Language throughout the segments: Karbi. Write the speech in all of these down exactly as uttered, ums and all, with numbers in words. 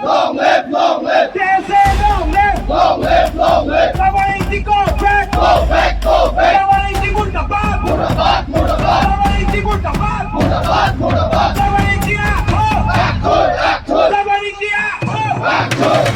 Long live, long live. K S A long live. Long live, long live. Tawaringti go back. Go back, go back. Tawaringti murdabad. Murdabad, murdabad. Tawaringti murdabad. Murdabad, murdabad. Tawaringti aho. Akhoi, akhoi. Tawaringti aho. Akhoi.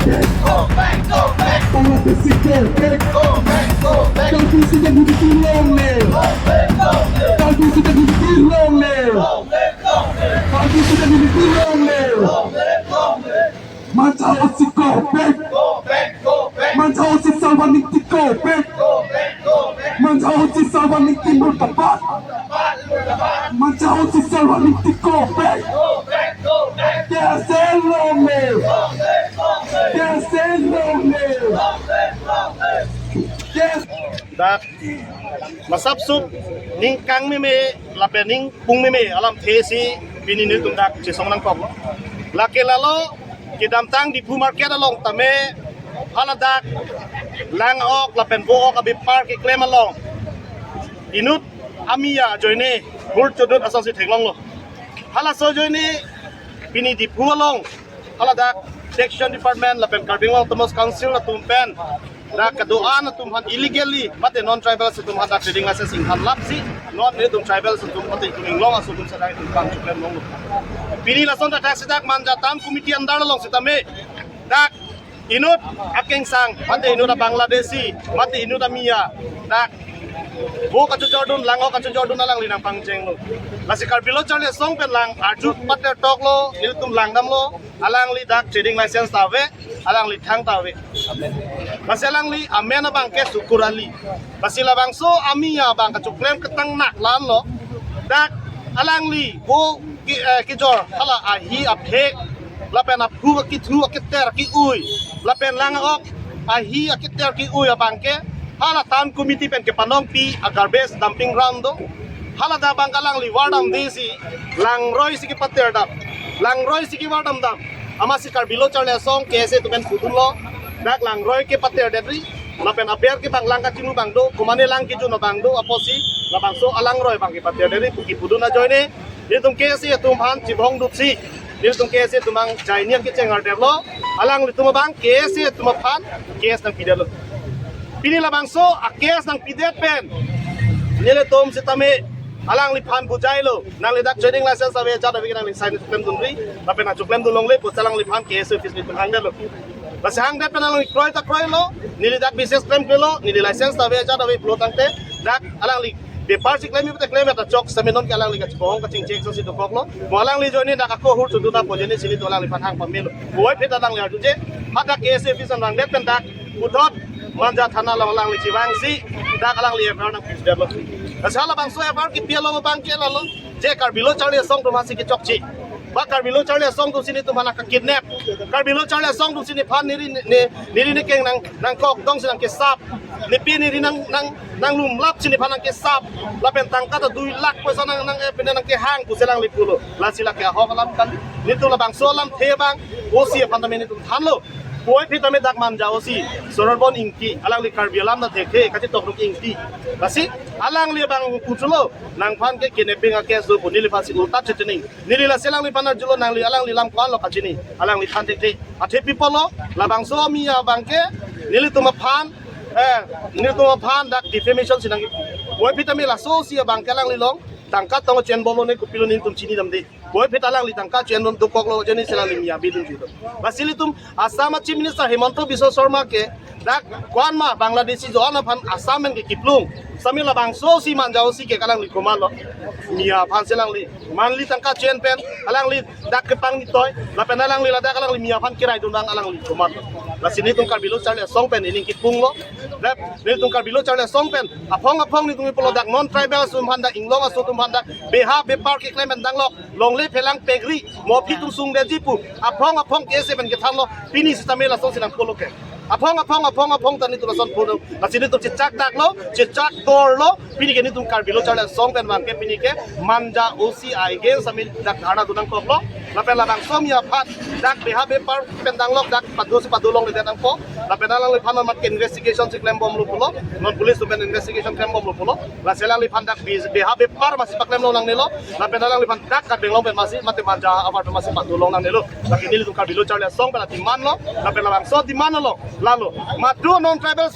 Go back, go back. Tawaringti go back. Go back, go back. Tawaringti long live. Go back, go back. Tawaringti long live. Go back, go back. Tawaringti long live. Go back, go back. Manja O C go back. Go back, go back. Manja O C Salva Ningti go back. Go back, go back. Manja O C Salva Ningti murdabad. Manja O C Salva Ningti go back. Go back, go back. K S A long live. Go back, go back. K S A long live. Go back, go back. K S A. Dak masap sup ning kangmeme lapen ning pungmeme alamthe si pini nelitum dak chesong nangkok. Lake lalo kedamtang Diphu market along tame haladak lang-ok lapen vo-ok abepar keklem along inut amia ajoine hur chodut asonsi theklonglo. Halaso ajoine pini Diphu along haladak Taxation Department lapen Karbi Anglong Autonomous Council atum pen dak kedo-an atum aphan illegally mate non tribal atum aphan dak trading license inghan lapsi non nelitum tribal atum mate itum inglong aso atum sadang itum pangchuklem longlo. Pini lason dak dak si dak Manja Town Committee under along sitame dak inut akengsang mate inut a-Bangladeshi mate inut amia dak vo kachojordun, lang-ok kachojordun alangli nangpangchenglo. Lasi Karbi Lo Charli Asong pen lang arju pater toklo, nelitum langdamlo, alangli dak trading license ta ave, alangli thang ta ave. Lasi alangli amen abang ke Sukur Ali. Lasi labangso amia abang kachoklem ketang nak lanlo. Dak alangli vo ke, eh, kejor hala ahi aphek lapen aphu akithu akiter ki-ui lapen lang-ok ahi akiter ki-ui abang ke hala town committee pen kepanongpi a-garbage dumping ground do. Haladak abang alangli vardamde si langroi si kepater dam, langroi si kevardam dam. Amatsi Karbi Lo Charli Asong K S A atum pen pudunlo, dak langroi kepater detri lapen aber ke abang lang kachinglu abang do, komane lang kejun abang do apotsi labangso alangroi abang kepater detri pu kepudun ajoine nelitum K S A atum aphan chibong dutsi nelitum K S A atum abang jainiang kecheng ardetlo, alanglitum abang K S A atum aphan case nangpidetlo. Pini labangso a-case nangpidet pen nelitum sitame alangliphan bujailo, nangli dak trading license ave ajat ave ke nangli sign klem dunri, lapen nangchoklem dun longle pusi alangliphan K S A office nelitum hangdetlo. Lasi hangdet pen alangli kroi ta kroilo, neli dak business klem klelo, neli license ta ave ajat ave pulo tangte dak alangli bepar si klem ipu te klem ta chok sitame non ke alangli kachibong kachingchek ason si dokoklo. Mo alangli ajoine dak ako hur chodut apo ajoine si nelitum alangliphan hang pamelo. Puvoiphit alangli arjuje, hadak K S A office an vangdet pen dak puthot Manja thana along alangli chevangsi dak alangli F I R nangpidetlo. Lasi halabangso F I R kepi along abang ke lalo je Karbi Lo Charli Asong atum aphansi kechokche, ba Karbi Lo Charli Asong atumsi nelitum aphan nangkakidnap, Karbi Lo Charli Asong atumsi neliphan neri ne, neri nekeng nang, nangkokdong si nangkesap, nepi neri nang, nang, nanglumlap si neliphan nangkesap, lapen tangka ta dui lakh poisa nang, nang, eh, pine nangkehang pusi alangli pulo. Lasi lake ahok alam kali. Nelitum labangso alamthe abang O C aphan tame nelitum thanlo. Puvoiphit tame dak Manja O C Sororbon Ingti, alangli Karbi alam ta thekthe, kachetokduk Ingti. Lasi alangli abang puchotlo, nangphan ke kidnapping a-case do pu, neliphansi ulta chechening. Neli lasi alangliphan arjulo, nangli alangli alam ko-anlo kachini, alangliphan thekthe. Athe pi apotlo, labangso amia abang ke nelitum aphan, eh, nelitum aphan dak defamation si nang. Puvoiphit tame laso O C abang ke alangli along tangka tong chen bomlo ne kopilo nelitum chinidamde. Puvoiphit alangli tangka chen dun dokoklo ajoine si alangli mia bidun judo. Lasi ilitum Assam a-Chief Minister Himanta Biswa Sarma ke dak ko-an ma Bangladeshi jo-an aphan Assam pen ke kiplung sitame labangso si Manja O C ke alangli komatlo. Mia aphansi alangli manli tangka chen pen alangli dak kepangni toi, lapen alangli ladak alangli mia aphan kiraidun abang alangli komatlo. Lasi nelitum Karbi Lo Charli Asong pen ining kipunglo. Lep, nelitum Karbi Lo Charli Asong pen aphong aphong nelitum pulo dak non tribal atum aphan dak inglong aso atum aphan dak beha bepar keklem pen danglok, longle phelang pegri, mo aphi atum sungdetji pu aphong aphong K S A pen kethanlo, pini sitame lasonsi nangpulo ke. Aphong aphong aphong aphong ta nelitum lason pulo. Lasi nelitum chechak daklo, chechak dorlo, pini ke nelitum Karbi Lo Charli Asong pen abang ke pini ke Manja O C against sitame dak dharna dun nangkoklo. Lapen labangso arat aphan dak beha bepar pen danglok dak padu si padu longledet nangpo. Lapen alangliphan non mat ke investigation si klembomlo pulo. Non police atum pen investigation klembomlo pulo. Lasi alangliphan dak bi- beha bepar masi paklem longnangnelo. Lapen alangliphan dak Karbi Anglong pen masi mate Manja avar pen masi padu longnangnelo. Lake nelitum Karbi Lo Charli Asong pen ademand lo. Lapen labangso ademand lo. Lalo madu non tribal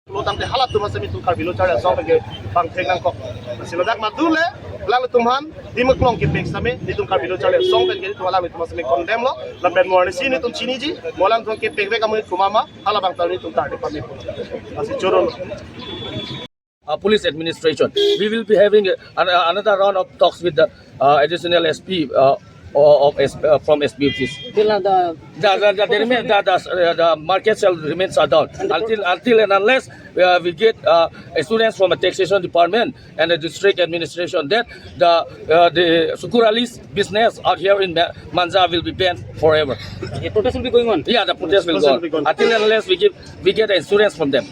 lo tangte halatum masi nelitum Karbi Lo Charli Asong pen ke bang thek nangkok. Lasi ladak madu le alanglitum aphan dim aklong kepek same nelitum Karbi Lo Charli Asong pen ke nelitum alanglitum masi condemn lo. Lapen mo arnisi nelitum chiniji, mo alanglitum kepekvek amonit komat ma, halabang ta nelitum tarde pame. Lasi choro. Uh, police administration. We will be having uh, an- uh, another round of talks with the uh, additional S P uh, of S- uh, from S P office. Till now the The, the, the, the, remain, the, the, uh, the market shall remain shut down until until and unless uh, we get uh, assurance from the taxation department and the district administration that the uh, the Sukur Ali's business out here in Ma- Manja will be banned forever. A protest will be going on. Yeah, the protest will go on until and unless we give we get assurance from them.